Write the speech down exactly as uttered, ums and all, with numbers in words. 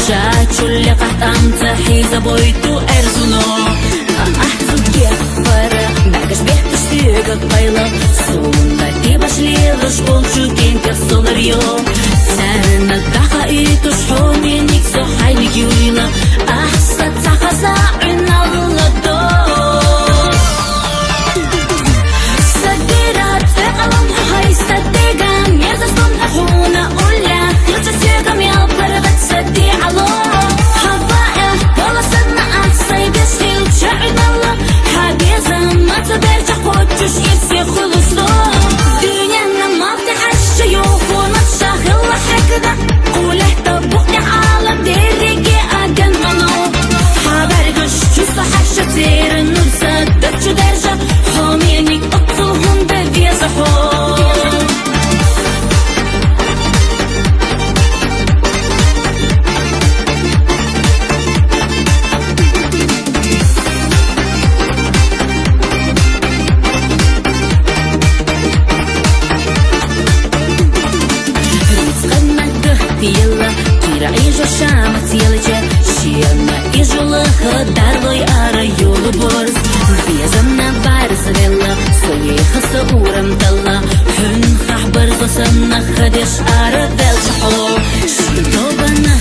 Шачулле къахтамца хьиза бойту эрзуно. Ахцуге пара, багаш бехташ сюга пайла. Сунда ти башлила школчу кенкер соларё. Сарна даха иту шхоменик со хайник юйла. Ахса цахаса уналла до. Садират фекалам хай садега мерзастун хуна улля. Хилча сюга мел паргат сади ало. Хава эл полосана ахсай бес хилча уналла. Хабеза маца берча хочуш ирсе хулусо. Дюняна мал Хьаша юхуна шагъилла хьекда, къулехта бухъни гьала берриги адан гъано. Хабар гуш чуса хьаша терен нурса дачу держа, хомени уцул гьунда веза хо. Рицкъаннагга тиела, кира ижо шамат елча, шианна ижула хадарлой ара юлу борз. Безамна барс велла, соей хаса урам талла, хун хахбар зосанна хадеш ара велча хо. Шидобана